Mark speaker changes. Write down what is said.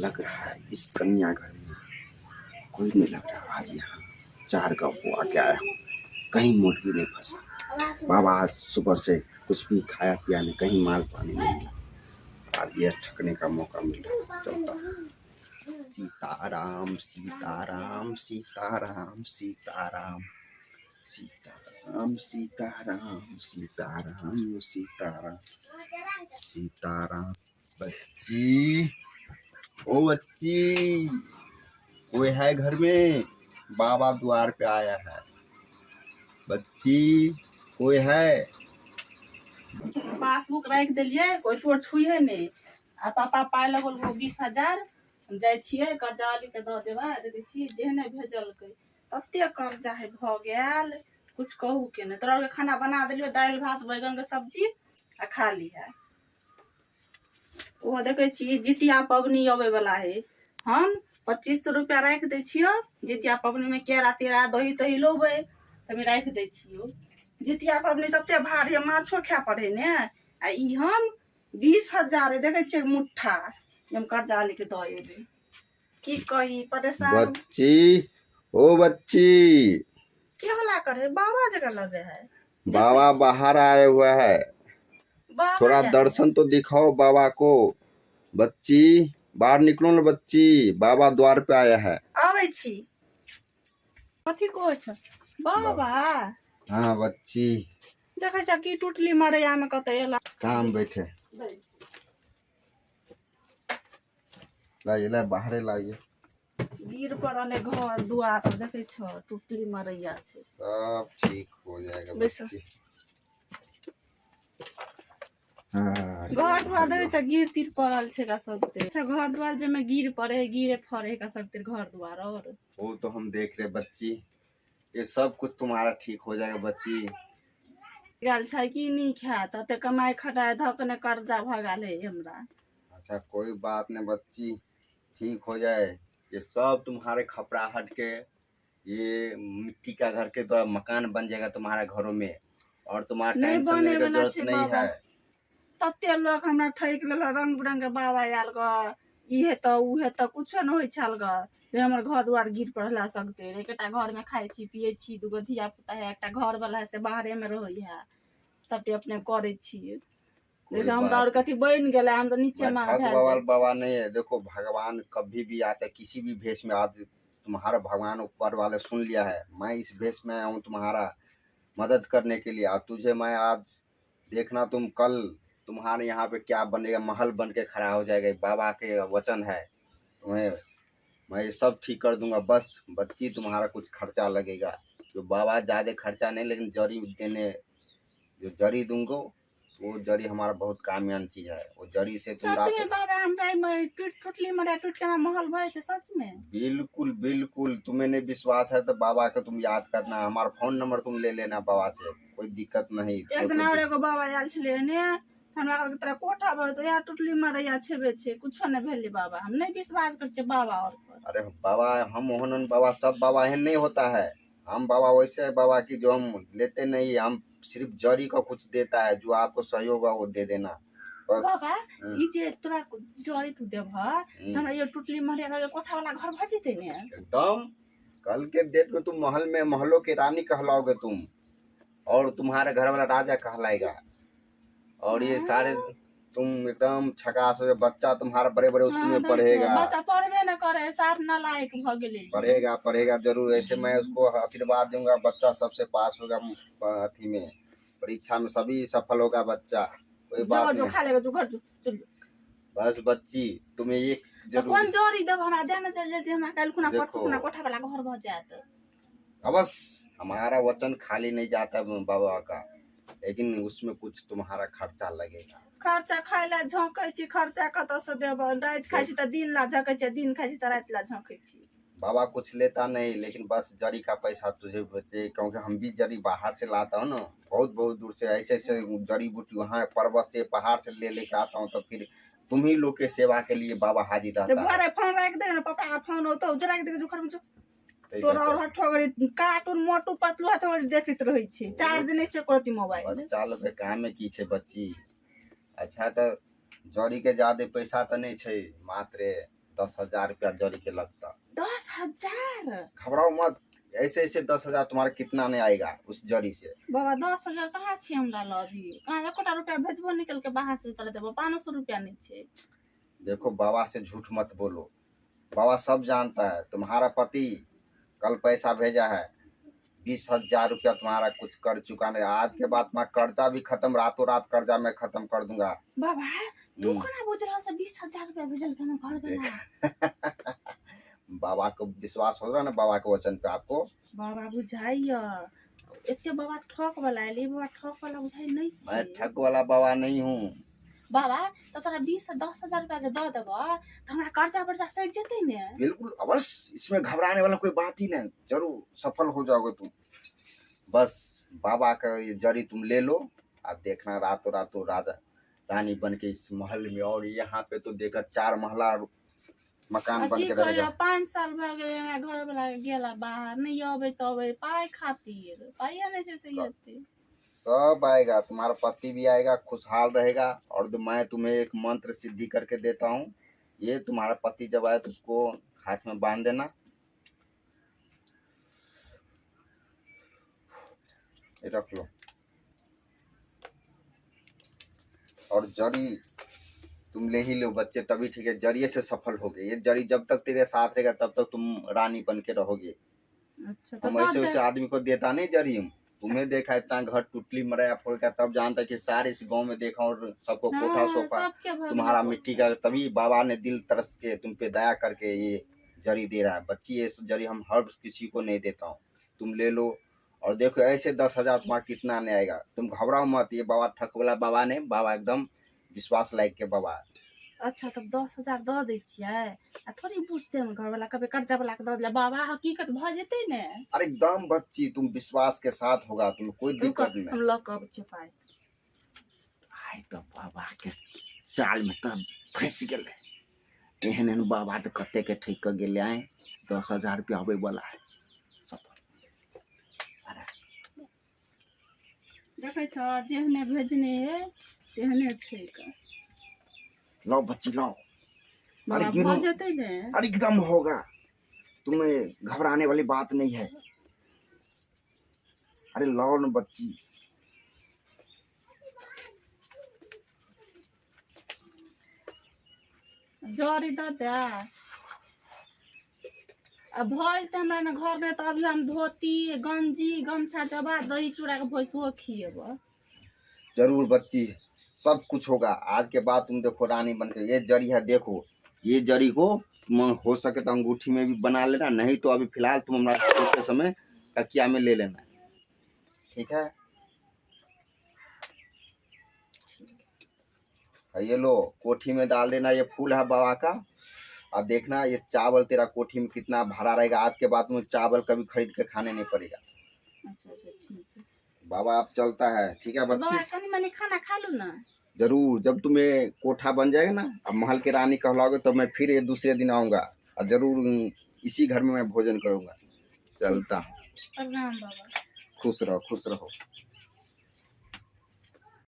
Speaker 1: लग रहा है इस कन्या घर में कोई नहीं लग रहा। आज यहाँ 4 गाँव को आके आया हूँ, कहीं मौलवी नहीं फंसा। बाबा आज सुबह से कुछ भी खाया पिया नहीं, कहीं माल पानी नहीं मिला। आज यह ठकने का मौका मिल रहा है, चलता। सीताराम सीताराम सीताराम सीताराम सीताराम सीताराम सीताराम सीताराम सीताराम। बच्ची ओ बच्ची, कोई है घर में? बाबा द्वार पे आया है। बच्ची कोई है?
Speaker 2: पासबुक राखि देलियै, कोई तोर छुइहे नहि। आ पापा पाइ लगल 20,000, हम जाइ छियै कर्जा वालीके दऽ देबै। देखै छियै जेहने भेजलकै तते कर्जा है भऽ गेल, कुछ कहू के नहि। तोरा आरके खाना बना देलियौ, दालि भात बैगनके सब्जी, आ खा लिहे। ओहो देखै छी जितिया पबनी अबै वाला है, हम 2500 रुपया राखि दै छियौ। जितिया पबनीमे केरा तेरा दही तही लेबै तभी राखि दै छियौ। जितिया पबनी तते भारी है, माछो खाय पड़े ने। आ ई हम 20,000 देखै छियै मुट्ठा, हम कर्जा लेके दऽ एबै। की कही, परेशान।
Speaker 1: बच्ची ओ बच्ची,
Speaker 2: के हल्ला करे? बाबा जगह लगे है।
Speaker 1: बाबा बाहर आए हुआ है,
Speaker 2: बाबा
Speaker 1: थोड़ा
Speaker 2: आयल।
Speaker 1: दर्शन तो दिखाओ बाबा को। बच्ची बाहर निकलो ना बच्ची, बाबा द्वार पे आया है।
Speaker 2: आबै छी। कथी कहै छ बाबा?
Speaker 1: हाँ बच्ची।
Speaker 2: देखै छ की टूटली मरैया में कतऽ एला।
Speaker 1: कहाँ बैठे? लाइए, ला बाहरे लाइए।
Speaker 2: गिर पड़ल है घर दुआर, देखै छ टूटली मरैया छै।
Speaker 1: सब ठीक हो जाएगा
Speaker 2: बैसो।
Speaker 1: बच्ची। हाँ,
Speaker 2: घर दुआर देखै छ गिर तिर पड़ल छै का सबते। अच्छा, घर दुआर जाहिमे गिर पड़े है, गिरे फड़े है का सबते घर दुआर। और
Speaker 1: वो तो हम देख रहे बच्ची, ये सब कुछ तुम्हारा ठीक हो जाएगा बच्ची।
Speaker 2: गेल छै कि नीक हैत, एते कमाइ खटाइ धऽ कऽ ने कर्जा भऽ गेल है हमरा।
Speaker 1: अच्छा कोई बात नहीं बच्ची, ठीक हो जाए ये सब तुम्हारे खपराहट के, ये मिट्टी का घर के द्वारा मकान बन जाएगा तुम्हारा घरों में, और तुम्हारा
Speaker 2: नहीं
Speaker 1: टेंशन
Speaker 2: बने
Speaker 1: लेने की
Speaker 2: वाला
Speaker 1: जरूरत
Speaker 2: छे
Speaker 1: नहीं
Speaker 2: बाबा।
Speaker 1: है।
Speaker 2: तते लोग हमरा ठकि लेलक, रंग बिरंग के बाबा आयल ग, ई हेतऽ उ हेतऽ, कुछो नहि होइ छल ग। जे हमर घर दुआर गिर पड़ला सगते। एकेटा घर में खाइ छी पियै छी, दूगो धिया पुता है, एकटा घर वाला है से बाहरे में रहै है, सबटे अपने करै छियै।
Speaker 1: कोई
Speaker 2: जैसे हमरा
Speaker 1: बात
Speaker 2: और कथी बनि गेलै, हम तऽ नीचे
Speaker 1: मैं
Speaker 2: मे
Speaker 1: ठग
Speaker 2: भेल
Speaker 1: बाबा
Speaker 2: जाइ छी।
Speaker 1: बाबा नहीं है। देखो भगवान कभी भी आता है किसी भी भेष में, आज तुम्हारा भगवान ऊपर वाले सुन लिया है, मैं इस भेष में आया हूँ तुम्हारा मदद करने के लिए। और तुझे मैं आज देखना, तुम कल तुम्हारे यहाँ पे क्या बनेगा, महल बन के खड़ा हो जाएगा। बाबा के वचन है तुम्हें, मैं ये सब ठीक कर दूंगा। बस बच्ची तुम्हारा कुछ खर्चा लगेगा, जो बाबा ज़्यादा खर्चा नहीं, लेकिन जरी देने जो जरी दूंगा वो जरी हमारा बहुत कामयाब चीज है। वो जरी से तुम
Speaker 2: सच
Speaker 1: रात
Speaker 2: में बाबा हमरा एहिमे टूट टूटली मरा टूट के हमरा महल भऽ जेतै सच में?
Speaker 1: बिल्कुल बिल्कुल, तुम्हें नहीं विश्वास है तो बाबा को तुम याद करना, हमारा फोन नंबर तुम ले लेना बाबा से, कोई दिक्कत नहीं।
Speaker 2: एक दिन और एगो बाबा आयल छलै ने, हमरा कहलकै तोरा कोठा भऽ जेतौ, यार टूटली मरैया छेबे छै, कुछो नहि भेलै बाबा। हम नहि विश्वास करै छियै बाबा और पर।
Speaker 1: अरे बाबा हम ओहन बाबा, सब बाबा एहन नहीं होता है। हम बाबा वैसे है बाबा की जो हम लेते नहीं, हम सिर्फ जरी का कुछ देता है, जो आपको सहयोग है वो दे देना बस।
Speaker 2: बाबा ई जे तोरा जरी तू देबह, हमरा ये टूटली मरैया के कोठा वाला घर भऽ जेतै ने?
Speaker 1: एकदम, कल के डेट में तुम महल में महलों की रानी कहलाओगे तुम, और तुम्हारे घर वाला राजा कहलाएगा। और ये सारे तुम एकदम छकास हो, बच्चा तुम्हारा बड़े बड़े स्कूल में पढ़ेगा।
Speaker 2: बच्चा पढ़बे न करे, साफ नालायक भ गेलै।
Speaker 1: पढ़ेगा पढ़ेगा जरूर, ऐसे मैं उसको आशीर्वाद दूंगा, बच्चा सबसे पास होगा अथी में, परीक्षा में सभी सफल होगा बच्चा, कोई बात
Speaker 2: जो जो
Speaker 1: नहीं।
Speaker 2: खा लेगा, जो घर जो चल।
Speaker 1: बस बच्ची तुम्हें एक
Speaker 2: तो कोन
Speaker 1: जरूर
Speaker 2: जोरी देब हमरा देह में चल जेतै, हमरा काल्हि खुना
Speaker 1: देखो।
Speaker 2: परसू खुना कोठा वाला घर भऽ जायत।
Speaker 1: बस हमारा वचन खाली नहीं जाता बाबा का, लेकिन उसमें कुछ तुम्हारा खर्चा लगेगा।
Speaker 2: खर्चा खाय ला झोंकै छी, खर्चा कतऽ से देबै? राति खाइ छी तऽ दिन ला झोंकै छी, दिन खाइ छी तऽ राति ला झोंकै छी।
Speaker 1: बाबा कुछ लेता नहीं, लेकिन बस जरी का पैसा तुझे बचे, क्योंकि हम भी जरी बाहर से लाता हूँ ना, बहुत बहुत दूर से, ऐसे ऐसे जड़ी बूटी वहाँ पर्वत से पहाड़ से ले लेके आता हूँ, तो फिर तुम ही लोग के सेवा के लिए बाबा हाजिर
Speaker 2: जे
Speaker 1: रहता है।
Speaker 2: भरे फोन राखि दे ने, पापा के फोन औतौ, जे राखि दे जो घर में जो।
Speaker 1: तो
Speaker 2: तोरा और हठो कार्टून मोटू पतलू हथो देखैत रहै छै, चार्ज नहि छै करती मोबाइल।
Speaker 1: बच्चा लोग के काम में की छै बच्ची? अच्छा तो जरी के ज्यादा पैसा तो नहीं छै, मात्र 10,000 रुपया जड़ी के लगता।
Speaker 2: 10,000?
Speaker 1: घबराओ मत, ऐसे ऐसे 10,000 तुम्हारा कितना नहीं आएगा उस जड़ी से।
Speaker 2: बाबा, 10,000 कहाँ छै हमरा लग अभी? कहाँ एकोटा रुपया भेजबो निकल के बाहर से तोरा देबो, 500 रुपया नहीं छै।
Speaker 1: देखो, बाबा से झूठ मत बोलो, बाबा सब जानता है। तुम्हारा पति कल पैसा भेजा है 20,000 रुपया, तुम्हारा कुछ कर चुका नहीं। आज के बाद तुम्हारा कर्जा भी खत्म, रातों रात कर्जा मैं खत्म कर दूंगा।
Speaker 2: बाबा, तू कोना बुझल से 20,000 रुपया भेजल के हमर घर वाला?
Speaker 1: बाबा को विश्वास हो रहा है ना बाबा के वचन पे आपको?
Speaker 2: बाबा, बुझाइया एते बाबा ठक वाला आयल, ई बाबा ठक वाला बुझाइ नहीं
Speaker 1: मैं
Speaker 2: छै।
Speaker 1: ठग वाला बाबा नहीं हूँ।
Speaker 2: बाबा, तऽ तोरा 10,000 रुपया जे दऽ देबऽ तऽ हमरा कर्जा वर्जा सधि जेतै ने?
Speaker 1: बिल्कुल अवश्य, इसमें घबराने वाला कोई बात ही नहीं, जरूर सफल हो जाओगे तुम। बस बाबा का ये जड़ी तुम ले लो और देखना रातों रातों राजा रानी बन के इस महल में, और यहाँ पे तो देखा 4 महला मकान
Speaker 2: आ
Speaker 1: बन
Speaker 2: की
Speaker 1: के
Speaker 2: कहियो,
Speaker 1: रहेगा।
Speaker 2: 5 साल भऽ गेलै हमरा घर वाला गेला बाहर, नहि अबै तऽ अबै पाइ खातिर, पाइए नहि छै से एते।
Speaker 1: सब आएगा, तुम्हारा पति भी आएगा, खुशहाल रहेगा। और तो मैं तुम्हें एक मंत्र सिद्धि करके देता हूँ, ये तुम्हारा पति जब आए तो उसको हाथ में बांध देना, ये रख लो। और जड़ी तुम ले ही लो बच्चे, तभी ठीक है, जरिए से सफल हो गए। ये जड़ी जब तक तेरे साथ रहेगा तब तक तुम रानी बन के रहोगे।
Speaker 2: अच्छा, तऽ
Speaker 1: हम
Speaker 2: दऽ
Speaker 1: ऐसे
Speaker 2: दे।
Speaker 1: वैसे आदमी को देता नहीं जरी। हम तुम्हें देखा इतना घर टुटली मराया फोड़ का, तब जानता कि सारे इस गांव में देखा और सबको कोठा
Speaker 2: हाँ,
Speaker 1: सोफा,
Speaker 2: सबके भऽ गेलै।
Speaker 1: तुम्हारा मिट्टी का। तभी बाबा ने दिल तरस के तुम पे दया करके ये जरी दे रहा है। बच्ची, ये जरी हम हर किसी को नहीं देता हूँ, तुम ले लो और देखो ऐसे 10,000 तुम्हारा कितना नहीं आएगा। तुम घबराओ मत, ये बाबा ठक वाला बाबा ने, बाबा एकदम विश्वास लायक के बाबा है।
Speaker 2: अच्छा, तब 10,000 दऽ दै छियै आ थोड़ी बुझतै हमर घरवाला, कहबै कर्जा वाला के दऽ देले बाबा, हकीकत भऽ जेतै ने?
Speaker 1: अरे एकदम बच्ची, तुम विश्वास के साथ होगा, तुम्हें कोई
Speaker 2: रुक,
Speaker 1: दिक्कत नहीं।
Speaker 2: हम लऽ कऽ अबै छियै पाइ।
Speaker 3: आइ तऽ बाबाके चालमे तऽ फँसि गेलै। एहन एहन बाबा तऽ कतेकके ठकि कऽ गेलै। आइ 10,000 रुपया अबैवला है सफल।
Speaker 2: देखै छ, जेहने भेजने है तेहने छै।
Speaker 3: लाओ बच्ची, लाओ।
Speaker 2: बाबा,
Speaker 3: अरे गिनो।
Speaker 2: भऽ जेतै ने?
Speaker 3: अरे एकदम होगा, तुम्हें घबराने वाली बात नहीं है। अरे लाओ ना बच्ची।
Speaker 2: जरी दऽ दे आ भऽ जेतै हमरा ने घर नहि तऽ अभी हम धोती गंजी गमछा जबा दही चूड़ाके भोज सेहो खिएबऽ।
Speaker 1: जरूर बच्ची, सब कुछ होगा। आज के बाद तुम देखो रानी बन के। ये जरी है, देखो, ये जरी को तुम हो सके तो अंगूठी में भी बना लेना, नहीं तो अभी फिलहाल तुम हमारा सोते समय तकिया में ले लेना, ठीक है? और ये लो, कोठी में डाल देना। ये फूल है बाबा का। और देखना ये चावल तेरा कोठी में कितना भरा रहेगा। आज के बाद तुम्हें चावल कभी खरीद के खाने नहीं पड़ेगा।
Speaker 2: अच्छा, ठीक है।
Speaker 1: बाबा अब चलता है, ठीक है बच्ची?
Speaker 2: बाबा, कनि मनि खाना खा लू ना।
Speaker 1: जरूर, जब तुम्हें कोठा बन जाएगा ना, अब महल के रानी कहलाओगे, तो मैं फिर ये दूसरे दिन आऊंगा और जरूर इसी घर में मैं भोजन करूंगा। चलता हूँ।
Speaker 2: प्रणाम बाबा।
Speaker 1: खुश रहो, खुश रहो।